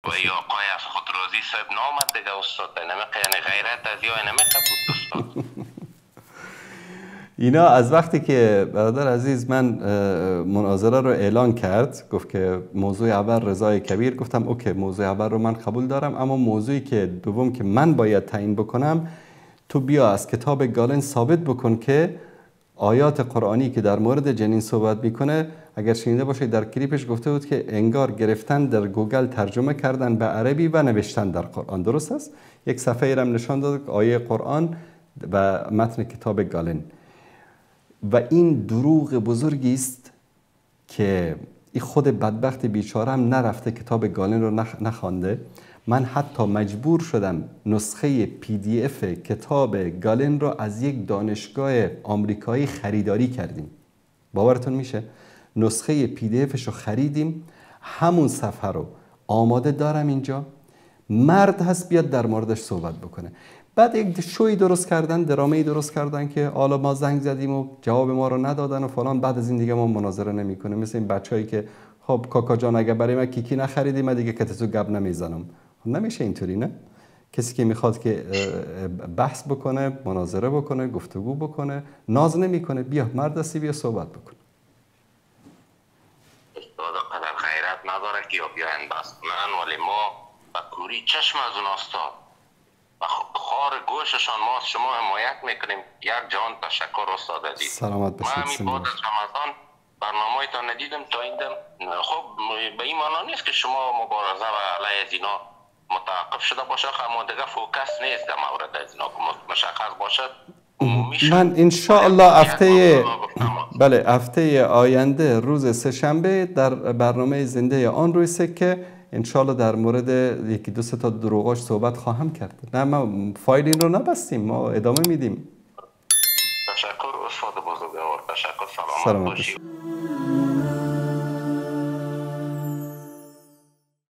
و یا آقای از خود راضی صاحب نامد دیگه استاد، نمیقه، یعنی غیرت از یا نمیقه بود استاد. اینا از وقتی که برادر عزیز من مناظره رو اعلان کرد، گفت که موضوع اول رضای کبیر، گفتم okay موضوع اول رو من قبول دارم، اما موضوعی که دوم که من باید تعیین بکنم، تو بیا از کتاب گالن ثابت بکن که آیات قرآنی که در مورد جنین صحبت میکنه، اگر شنیده باشید در کلیپش گفته بود که انگار گرفتن در گوگل ترجمه کردن به عربی و نوشتن در قرآن، درست است؟ یک صفحه هم نشان داد آیه قرآن و متن کتاب گالن. و این دروغ بزرگی است که این خود بدبخت بیچاره هم نرفته کتاب گالن رو نخوانده. من حتی مجبور شدم نسخه PDF کتاب گالن رو از یک دانشگاه آمریکایی خریداری کردیم. باورتون میشه؟ نسخه PDF ش رو خریدیم، همون صفحه رو آماده دارم اینجا، مرد هست بیاد در موردش صحبت بکنه. بعد یک شوی درست کردن، درامه‌ای درست کردن که حالا ما زنگ زدیم و جواب ما رو ندادن و فلان، بعد از این دیگه ما مناظره نمی‌کنیم. مثل این بچه‌ای که خب کاکا جان اگه برای من کیکی نخریدی من دیگه کت تو گپ نمیزنم. نمیشه اینطوری، نه؟ کسی که میخواد که بحث بکنه، مناظره بکنه، گفتگو بکنه، ناز نمیکنه، بیا مرد هستی بیا صحبت بکن. استاد قدر غیرت نداره که یا بیاین بحث کنن، ولی ما با کوری چشم از اون استاد و خار گوششان ما از شما حمایت میکنیم. یک جان تشکر استاد عزیز. سلامت باشید. من همین بعد از رمضان برنامه‌تان ندیدم تا این دم. خب به این معنا نیست که شما مبارزه و علیه از اینا متوقف شده باشه، اما دیگه focus نیست در مورد از اینا که مشخص باشد. من انشاءالله هفته بله هفته آینده روز سه‌شنبه در برنامه زنده آن روی سکه انشاءالله در مورد یکی دو سه تا دروغاش صحبت خواهم کرد. نه ما فایل این رو نبستیم، ما ادامه میدیم. تشکر استاد بزرگوار، تشکر، سلامت باشید.